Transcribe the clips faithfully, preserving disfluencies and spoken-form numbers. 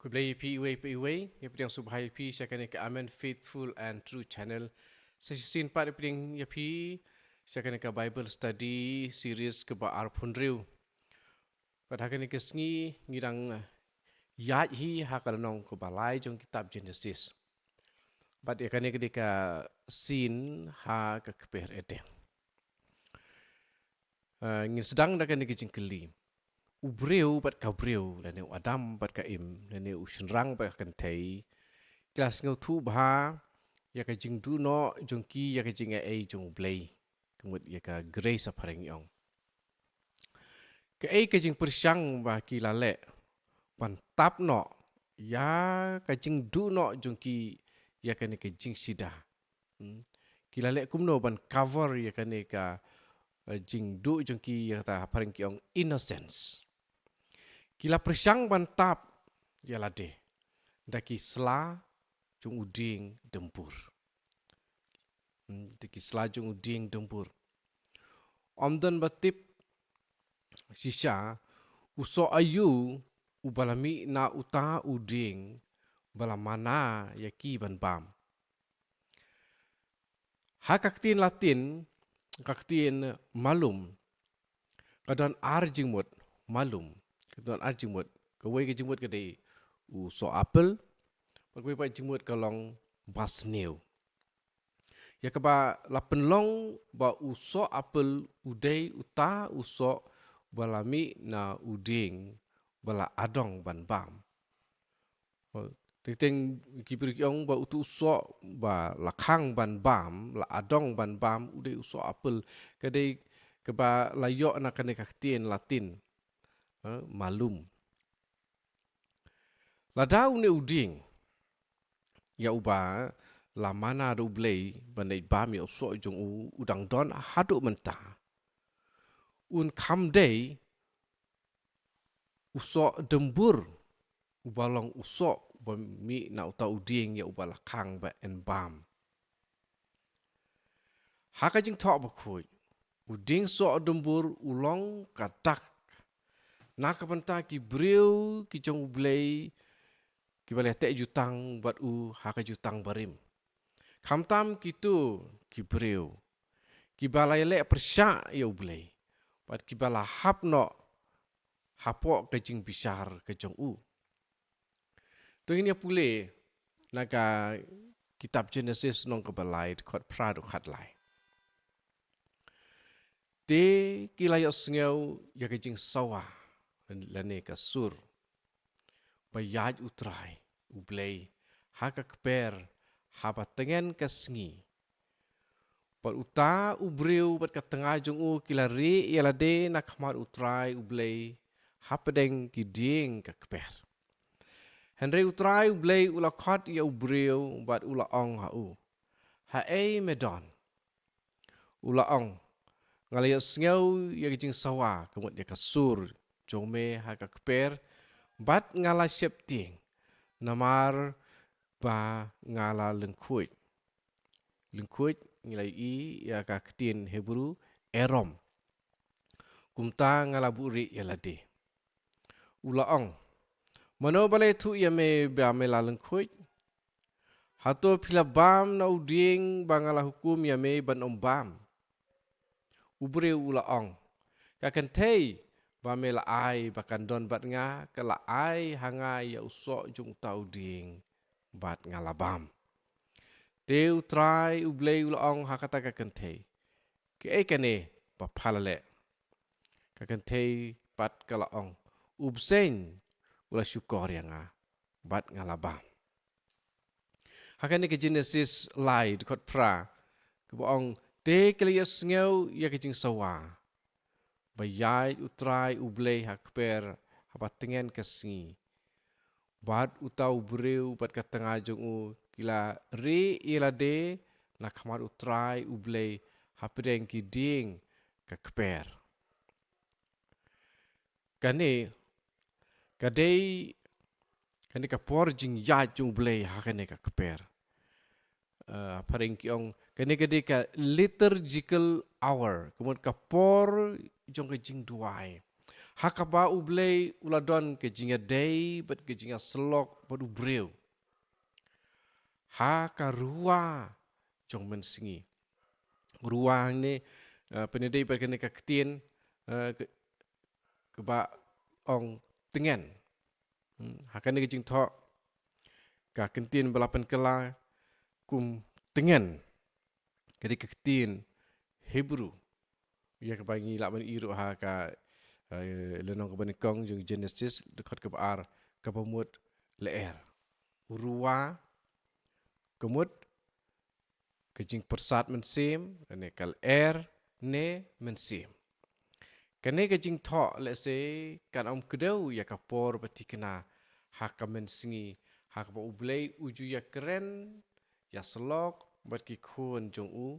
Khublei ïa phi iwei pa iwei, ïa pdiang sngewbha ïa phi sha kane ka Amen Faithful and True Channel. Sa shisien pat ïa pdiang ïa phi sha kane ka Bible Study Series kaba arphew hynriew. Bad ha kane ka sngi ngi dang, eh, ïaid hi ha ka lynnong kaba lai jong kitab Genesis. Bad ïa kane ka dei ka scene ha ka kper Eden. Eh, ngin sdang da kane ka jingkylli. U briew bad ka briew, lane u Adam bad ka Im, lane u shynrang bad ka kynthei, ki la sngewthuh bha ïa ka jingduh noh jong ki ïa ka jingaiei jong U Blei, ka mut ïa ka grace ha phareng ïong. Kaei ka jingpyrshang ba ki la leh ban tap noh ïa ka jingduh noh jong ki ïa kane ka jingshida. Hmm. Ki la leh kumno ban cover ïa kane ka, eh, jingduh jong ki, ïa kata ha phareng ki ong innocence. Ki la pyrshang ban tap ïa lade da ki sla jong u dieng dymbur. Hmm, da ki sla jong u dieng dymbur. Ym don ba tip shisha u soh aïu uba la mih na uta u dieng ba la mana ïa ki ban bam. Ha ka ktien Latin, ka ktien malum, ka don ar jingmut, malum, ka don ar jingmut. Kawei ka jingmut ka dei u soh apple, bad kawei pat jingmut ka long basniew. Ïa kaba la pynlong ba u soh apple u dei uta u soh ba la mih na u dieng ba la adong ban bam. Teng teng ki briew ki ong ba utu u soh ba la khang ban bam, la adong ban bam, u dei u soh apple, ka dei kaba la ïoh na kane ka ktien Latin, eh, malum. Lada une u dieng ïa uba la mana da U Blei ban leit bam ïa u soh jong u, u dang don haduh mynta, un kham dei u soh dymbur uba long u soh uba mih na uta u dieng ïa uba la khang ban bam. Ha ka Jingthoh Bakhuid, u dieng soh dymbur u long ka dak na ka bynta ki briew ki jong U Blei kiba la teh jutang bad u ha ka jutang barim. Khamtam kito ki briew kiba la ïaleh pyrshah ïa U Blei bad kiba la hap noh hapoh ka jingbishar ka jong u. To ngin ïa pule na ka kitab Genesis lynnong kaba lai, dkhot phra haduh khatlai. Te ki la ïohsngew ïa ka jingsawa lane ka sur ba ïaid U Trai U Blei ha ka kper haba tngen ka sngi. Bad uta u briew bad ka tnga jong u ki la rieh ïa lade na khmat U Trai U Blei hapdeng ki dieng ka kper. Hynrei U Trai U Blei u la khot ïa u briew bad u la ong ha u, haei me don? U la ong, nga la ïohsngew ïa ka jingsawa, ka mut ïa ka sur jong me ha ka kper, bad nga la sheptieng namar ba nga la lyngkhuid. Lyngkhuid ngi la ïohi ïa ka ktien Hebru erom. Kumta nga la buhrieh ïa lade. U la ong, mano ba la ïathuh ïa me ba me la lyngkhuid? Hato phi la bam na u dieng ba nga la hukum ïa me ban ym bam? U briew u la ong, ka kynthei ba me la ai ba kan don bad nga ka la ai ha nga ïa u soh jong uta u dieng bad nga la bam. Te U Trai U Blei u la ong ha kata ka kynthei, kaei kane ba pha la leh? Ka kynthei pat ka la ong, u bseiñ u la shukor ïa nga bad nga la bam. Ha kane ka Genesis lai, dkhot phra, kaba ong, te ki la ïohsngew ïa ka jingsawa ba ïaid U Trai U Blei ha kper haba tngen ka sngi. Bad uta u briew bad ka tnga jong u ki la rieh ïa lade na khmat U Trai U Blei hapdeng ki dieng ka kper. Kane ka dei, kane ka por jingïaid jong U Blei ha kane ka kper. Eh, phareng ki ong, kane ka dei ka liturgical hour, ka mut ka por jong ka jingduwai. Ha kaba U Blei u la don ka jingïadei bad ka jingïasyllok bad u briew ha ka ruwa jong mynsngi. Ruwa hangne, eh, pynïadei bad kane ka ktien, eh, ka, kaba ong tngen. Hmm, ha kane ka jingthoh, ka ktien ba la pynkylla kum tngen, ka dei ka ktien Hebru, ïa kaba ngi lah ban ïohi ruh ha ka, eh, lynnong kaba nyngkong jong Genesis, dkhot kaba ar, kaba mut lyer. U Ruwa, ka mut ka jingpyrsad mynsiem, ne ka lyer ne mynsiem. Kane ka jingthoh lehse kan ym kdew ïa ka por ba thikna ha ka mynsngi, ha kaba U Blei u ju ïakren, ïasyllok bad ki khun jong u.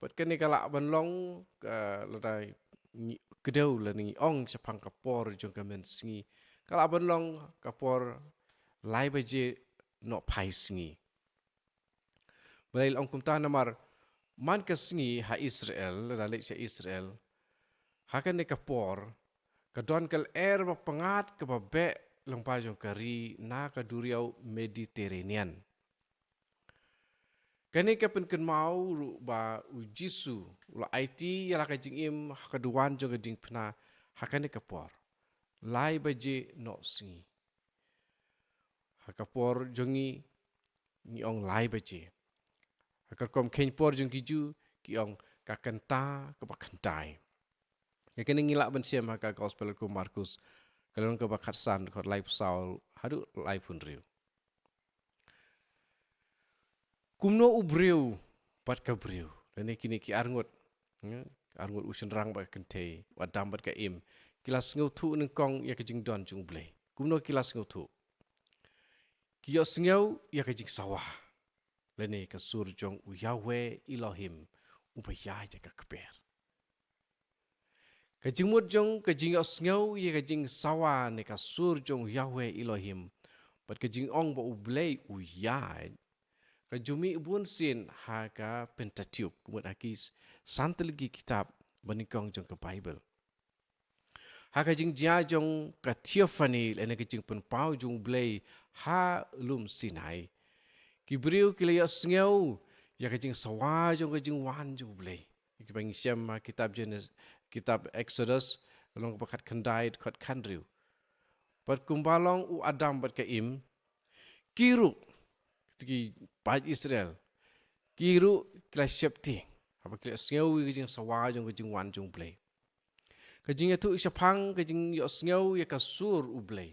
Bad kane ka lah ban long, eh, lada ngi kdew lane ngi ong shaphang ka por jong ka mynsngi, ka lah ban long ka por lai baje nohphai sngi. Balei la ong kumta? Namar man ka sngi ha Israel, lada leit sha Israel, ha kane ka por, ka don ka lyer ba pyngngad kaba beh lyngba jong ka ri na ka duriaw Mediterranean. Kane ka pynkynmaw ruh ba U Jisu u la aiti ïa la ka jingim ha ka duwan jong ka diengphna ha kane ka por, lai baje noh sngi. Ha ka por jong ngi, ngi ong lai baje. Ha ka rukom kheiñ por jong ki Jiw, ki ong ka kynta kaba khyndai. Ïa kane ngi lah ban shem ha ka Gospel u Markus, ka lynnong kaba khatsan, dkhot laiphew saw haduh laiphew hynriew. Kumno u briew bad ka briew, lane kine ki arngut, hmm, arngut u shynrang bad ka kynthei, u Adam bad ka Im, ki la sngewthuh nyngkong ïa ka jingdon jong U Blei? Kumno ki la sngewthuh? Ki ïohsngew ïa ka jingsawa, lane ka sur jong u Yahweh Elohim, uba ïaid ha ka kper. Ka jingmut jong ka jingïohsngew ïa ka jingsawa ne ka sur jong u Yahweh Elohim, bad ka jingong ba U Blei u ïaid, ka ju mih bunsien ha ka Pentateuch, ka mut ha ki s-, san tylli ki kitab banyngkong jong ka Baibl. Ha ka jingjia jong ka theophany, lane ka jingpynpaw jong U Blei ha lum Sinai, ki briew ki la ïohsngew ïa ka jingsawa jong ka jingwan jong U Blei. Kiba ngi shem ha kitab Genes-, kitab Exodus, lynnong kaba khatkhyndai, dkhot khathynriew. Bad kumba long u Adam bad ka Im, ki ruh, ki paid Israel, ki ruh ki la sheptieng haba ki la ïohsngew ïa ka jingsawa jong ka jingwan jong U Blei. Ka jingïathuh shaphang ka jingïohsngew ïa ka sur U Blei,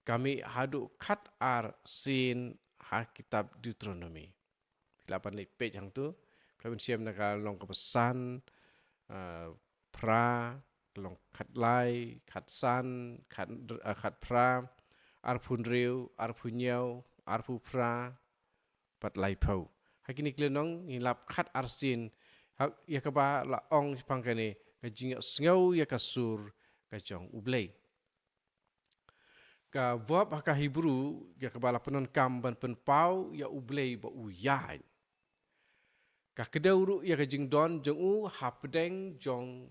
ka mih haduh khatar sien ha kitab Deuteronomi. Phi lah ban leit peit hangto, phi lah ban shem na ka lynnong kaba san, ah, phra, lynnong khatlai, khatsan, khat, ah, khatphra, arphew hynriew, arphew hynñiew, arphew phra, bad laiphew. Ha kine ki lynnong ngin lap khatar sien, ha, ïa kaba la ong shaphang kane ka jingïohsngew ïa ka sur ka jong U Blei. Ka verb ha ka Hebru, ïa kaba la pyndonkam ban pynpaw ïa U Blei ba u ïaid, ka kdew ruh ïa ka jingdon jong u hapdeng jong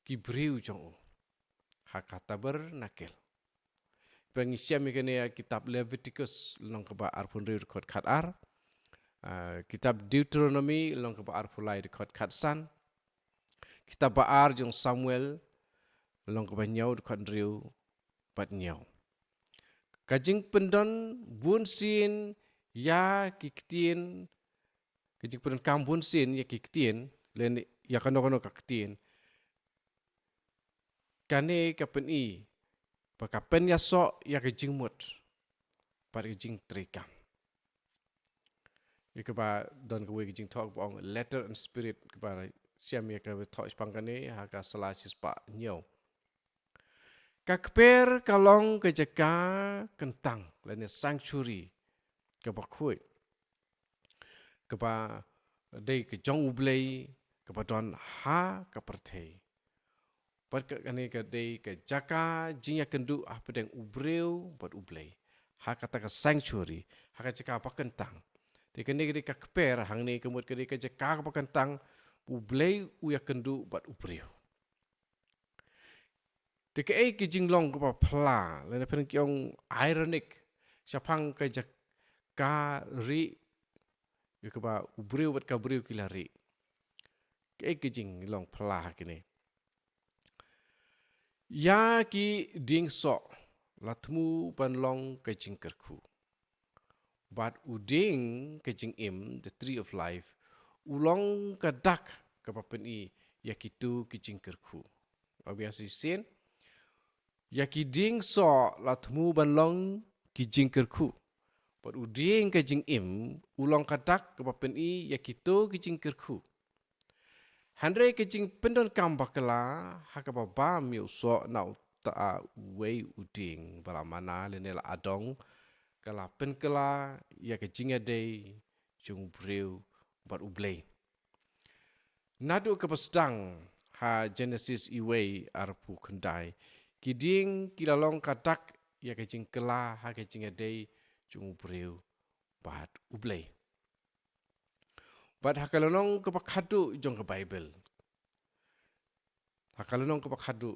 ki briew jong u ha ka tabernakel. Ba ngi shem ïa kane ha kitab Leviticus, lynnong kaba arphew hynriew, dkhot khatar. Ah, kitab Deuteronomi, lynnong kaba arphew lai, dkhot khatsan. Kitab ba ar jong Samuel, lynnong kaba hynñiew, dkhot hynriew bad hynñiew. Ka jingpyndon bunsien ïa ki ktien, ka jingpyndonkam bunsien ïa ki ktien, lane ïa kano kano ka ktien, kane ka pyni ba ka pynïasoh ïa ka jingmut bad ka jingtreikam. Ïa kaba don kawei ka jingthoh kaba ong letter and spirit, kaba shem ïa kaba thoh shaphang kane ha ka sla shispah hynñiew. Ka kper ka long ka jaka kyntang lane sanctuary kaba khuid, kaba dei ka jong U Blei, kaba don ha ka pyrthei. Bad ka, kane ka dei ka jaka jingïakynduh hapdeng u briew bad U Blei ha kata ka sanctuary, ha ka jaka ba kyntang. Te kane ka dei ka kper, hangne ka mut ka dei ka jaka kaba kyntang, U Blei u ïakynduh bad u briew. Te kaei ka jinglong kaba phylla, lane phin ong ironic, shaphang ka jaka rieh, ïa kaba u briew bad ka briew ki la rieh. Kaei ka jinglong phylla ha kine. Ïa ki dieng soh, la thmu ban long ka jingkyrkhu. Bad u dieng ka jingim, the tree of life, u long ka dak kaba pyni ïa kito ki jingkyrkhu. Ba biang shisien, ïa ki dieng soh la thmu ban long ki jingkyrkhu. Bad u dieng ka jingim, u long ka dak kaba pyni ïa kito ki jingkyrkhu. Hynrei ka jingpyndonkam bakla, ha kaba bam ïa u soh na uta uwei u dieng ba la mana lane la adong, ka la pynkylla ïa ka jingïadei jong u briew bad U Blei. Naduh kaba sdang ha Genesis uwei arphew khyndai, ki dieng ki la long ka dak ïa ka jingkylla ha ka jingïadei jong u briew bad U Blei. Bad ha ka lynnong kaba khadduh jong ka Baibl. Ha ka lynnong kaba khadduh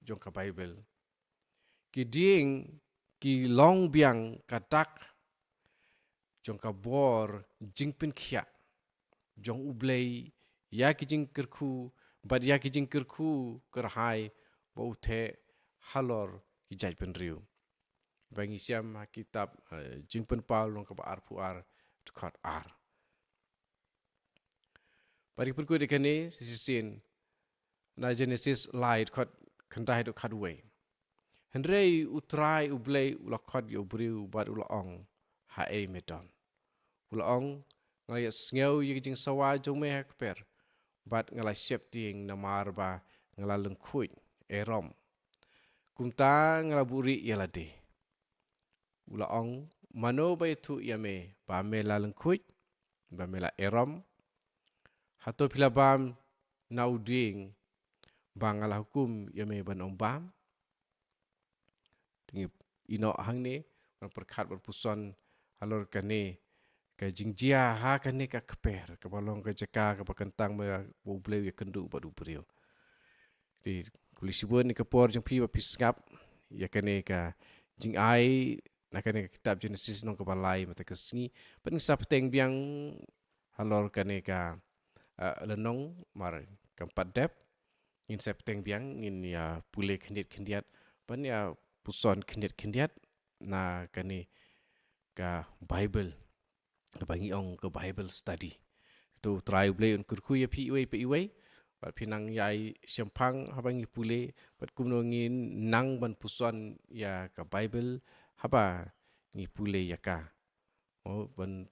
jong ka Baibl, ki dieng ki long biang ka dak jong ka bor jingpynkhiah jong U Blei ïa ki jingkyrkhu, bad ïa ki jingkyrkhu kyrhai ba u theh halor ki jaitbynriew. Ba ngi shem ha kitab, eh, Jingpynpaw lynnong kaba arphew ar, dkhot ar. Bad ngi pynkut ïa kane shisien na Genesis lai, dkhot khyndai haduh khatwei. Hynrei U Trai U Blei u la khot ïa u briew bad u la ong, haei me don? U la ong, nga la ïohsngew ïa ka jingsawa jong me ha kper, bad nga la sheptieng namar ba nga la lyngkhuid, erom. Kumta nga la buhrieh ïa lade. U la ong, mano ba ïathuh ïa me ba me la lyngkhuid, ba me la erom? Hato phi la bam na u dieng ba nga la hukum ïa me ban ym bam? Te ngi ïoh hangne, ngan pyrkhat bad puson halor kane ka jingjia ha kane ka kper, kaba long ka jaka kaba kyntang ba U Blei u ïakynduh bad u briew. Te khublei shibun ïa ka por jong phi ba phi sngap ïa kane ka jingai na kane ka kitab Genesis lynnong kaba lai mynta ka sngi. Bad ngin sa bteng biang halor kane ka, eh, lynnong, mar kam pat dep. Ngin sa bteng biang, ngin ïa pule khyndiat khyndiat, ban ïa puson khyndiat khyndiat na kane ka Baibl, kaba ngi ong ka Bible study. To U Trai U Blei un kyrkhu ïa phi iwei pa iwei, bad phin nang ïai shemphang haba ngi pule, bad kumno ngin nang ban puson ïa ka Baibl haba ngi pule ïa ka. Oh, ban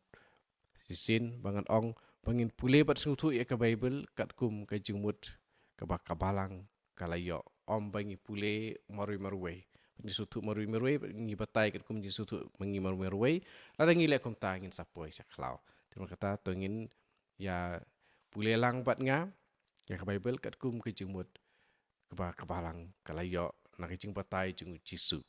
shisien ba ngan ong, ba ngin pule bad sngewthuh ïa ka Baibl katkum ka jingmut kaba ka balang ka la ïoh. Ym ba ngi pule marwei marwei. Ngi sngewthuh marwei marwei, ngi batai katkum jingsngewthuh ma ngi marwei marwei. Lada ngi leh kumta ngin sa poi sha khlaw. Te namar kata to ngin ïa pule lang bad nga ïa ka Baibl katkum ka jingmut kaba ka balang ka la ïoh na ka jingbatai jong u Jisu.